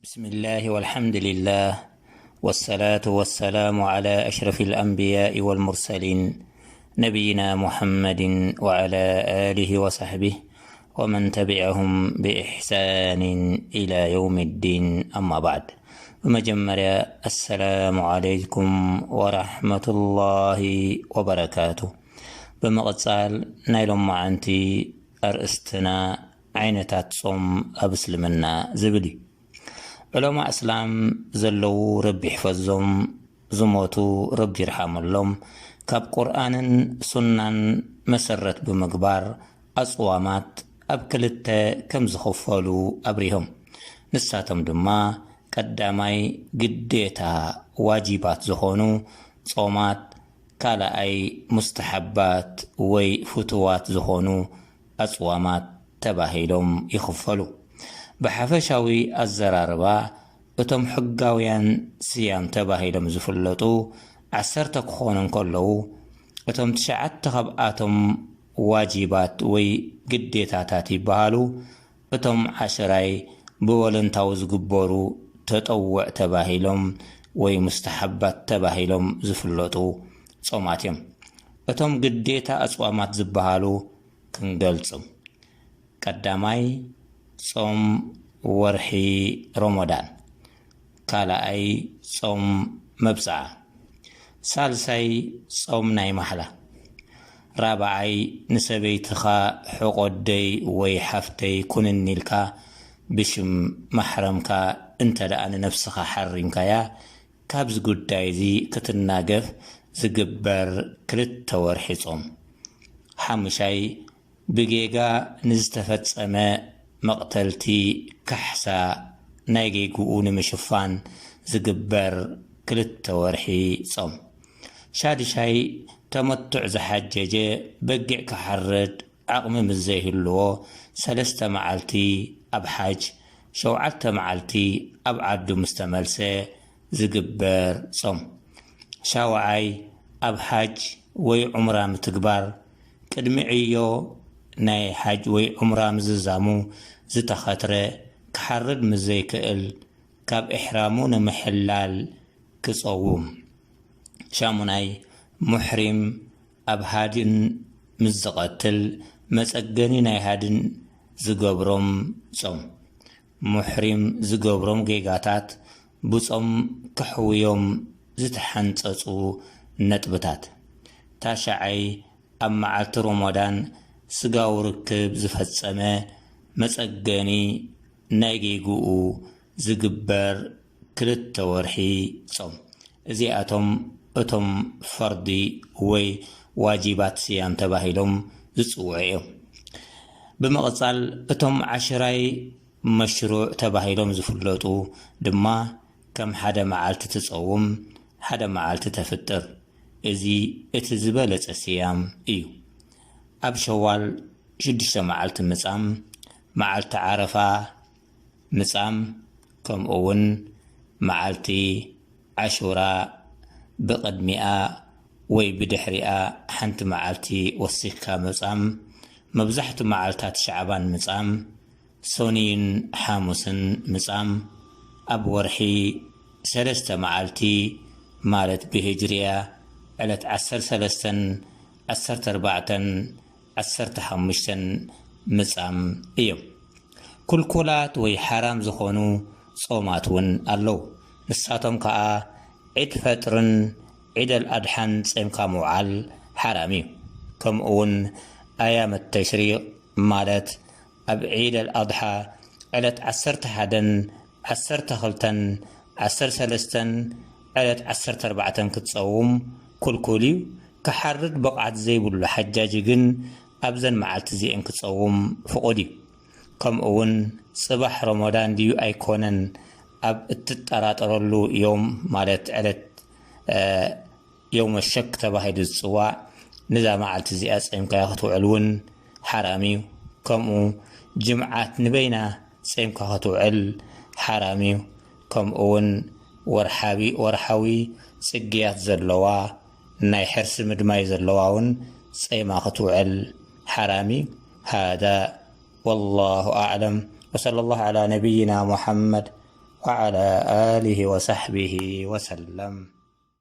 بسم الله والحمد لله، والصلاة والسلام على أشرف الأنبياء والمرسلين، نبينا محمد وعلى آله وصحبه ومن تبعهم بإحسان إلى يوم الدين، أما بعد. በመጀመርያ፣ السلام عليكم ورحمة الله وبركاته. ብምቕጻል፣ ናይ ሎማዓንቲ ኣርእስትና ዓይነታት ጾም ኣብ እስልምና ዝብል እዩ። ዑለማ እስላም ዘለዉ ረቢ ይሕፈዞም፣ ዝሞቱ ረቢ ይርሓመሎም፣ ካብ ቁርኣንን ሱናን መሰረት ብምግባር ኣጽዋማት ኣብ ክልተ ከም ዝኽፈሉ ኣብሪሆም። ንሳቶም ድማ ቀዳማይ ግዴታ ዋጂባት ዝኾኑ ጾማት፣ ካልኣይ ሙስተሓባት ወይ ፍቱዋት ዝኾኑ ኣጽዋማት ተባሂሎም ይኽፈሉ። ብሓፈሻዊ ኣዘራርባ፣ እቶም ሕጋውያን ስያም ተባሂሎም ዝፍለጡ ዓሰርተ ክኾኑ እንከለዉ፣ እቶም ትሽዓተ ካብኣቶም ዋጂባት ወይ ግዴታታት ይበሃሉ። እቶም ዓሽራይ ብወለንታዊ ዝግበሩ ተጠውዕ ተባሂሎም ወይ ሙስተሓባት ተባሂሎም ዝፍለጡ ጾማት እዮም። እቶም ግዴታ ኣጽዋማት ዝበሃሉ ክንገልጾም። ቀዳማይ፣ ጾም ወርሒ ሮሞዳን። ካልኣይ፣ ጾም መብጽዓ። ሳልሳይ፣ ጾም ናይ ማሕላ። ራብዓይ፣ ንሰበይትኻ ሕቖደይ ወይ ሓፍተይ ኩንኒ ኢልካ ብሽም ማሕረምካ እንተ ደኣ ንነብስኻ ሓሪምካያ፣ ካብዚ ጉዳይ እዚ ክትናገፍ ዝግበር ክልተ ወርሒ ጾም። ሓሙሻይ፣ ብጌጋ ንዝተፈጸመ መቕተልቲ ካሕሳ ናይ ጌግኡ ንምሽፋን ዝግበር ክልተ ወርሒ ጾም። ሻድሻይ፣ ተመቱዕ ዝሓጀጀ በጊዕ ክሓርድ ዓቕሚ ምስ ዘይህልዎ፣ ሰለስተ መዓልቲ ኣብ ሓጅ፣ ሸውዓተ መዓልቲ ኣብ ዓዱ ምስ ተመልሰ ዝግበር ጾም። ሻውዓይ፣ ኣብ ሓጅ ወይ ዑምራ ምትግባር፣ ቅድሚ ዕዮ ናይ ሓጅ ወይ ዑምራ ምዝዛሙ ዝተኸትረ፣ ክሓርድ ምስ ዘይክእል፣ ካብ ኢሕራሙ ንምሕላል ክጸውም። ሻሙናይ፣ ሙሕሪም ኣብ ሃድን ምስ ዝቐትል፣ መጸገኒ ናይ ሃድን ዝገብሮም ጾም። ሙሕሪም ዝገብሮም ጌጋታት ብጾም ከሕውዮም ዝተሓንጸጹ ነጥብታት። ታሽዓይ፣ ኣብ መዓልቲ ሮሞዳን ስጋዊ ርክብ ዝፈጸመ፣ መጸገኒ ናይ ጌግኡ ዝግበር ክልተ ወርሒ ጾም። እዚኣቶም እቶም ፈርዲ ወይ ዋጂባት ስያም ተባሂሎም ዝጽውዑ እዮም። ብምቕጻል፣ እቶም ዓሽራይ መሽሩዕ ተባሂሎም ዝፍለጡ ድማ፣ ከም ሓደ መዓልቲ ትጸውም፣ ሓደ መዓልቲ ተፍጥር። እዚ እቲ ዝበለጸ ስያም እዩ። ኣብ ሸዋል ሽዱሽተ መዓልቲ ምጻም፣ መዓልቲ ዓረፋ ምጻም፣ ከምኡ እውን መዓልቲ ዓሹራ ብቕድሚኣ ወይ ብድሕሪኣ ሓንቲ መዓልቲ ወሲኽካ ምጻም፣ መብዛሕቱ መዓልታት ሻዕባን ምጻም፣ ሰኑይን ሓሙስን ምጻም፣ ኣብ ወርሒ ሰለስተ መዓልቲ፣ ማለት ብሂጅርያ ዕለት ዓሰርተ ሰለስተን ዓሰርተ ኣርባዕተን ዓሰርተ ሓሙሽተን ምጻም እዮም። ክልኩላት ወይ ሓራም ዝኾኑ ጾማት እውን ኣለዉ። ንሳቶም ከኣ ዒድ ፈጥርን ዒድ ኣልኣድሓን ጼምካ ምውዓል ሓራም እዩ። ከምኡ እውን ኣያመት ተሽሪቕ፣ ማለት ኣብ ዒድ ኣልኣድሓ ዕለት ዓሰርተ ሓደን ዓሰርተ ክልተን ዓሰርተ ሰለስተን ዕለት ዓሰርተ ኣርባዕተን ክትጸውም ክልኩል እዩ። ክሓርድ ብቕዓት ዘይብሉ ሓጃጂ ግን ኣብዘን መዓልቲ እዚኤን ክጸውም ፍቑድ እዩ። ከምኡ እውን ጽባሕ ረመዳን ድዩ ኣይኮነን ኣብ እትጠራጠረሉ ዮም፣ ማለት ዕለት፣ እ፣ የውመ ሸክ ተባሂሉ ዝጽዋዕ፣ ነዛ መዓልቲ እዚኣ ጸምካያ ክትውዕል እውን ሓራም እዩ። ከምኡ ጅምዓት ንበይና ጸምካ ክትውዕል ሓራም እዩ። ከምኡ እውን ወርሓዊ፣ ወርሓዊ ጽግያት ዘለዋ፣ ናይ ሕርሲ ምድማይ ዘለዋ እውን ጸማ ክትውዕል ሓራም እዩ። ሃዳ ወላሁ ኣዕለም። ወሰለ ላሁ ዓላ ነቢይና ሙሓመድ وعلى آله وصحبه وسلم.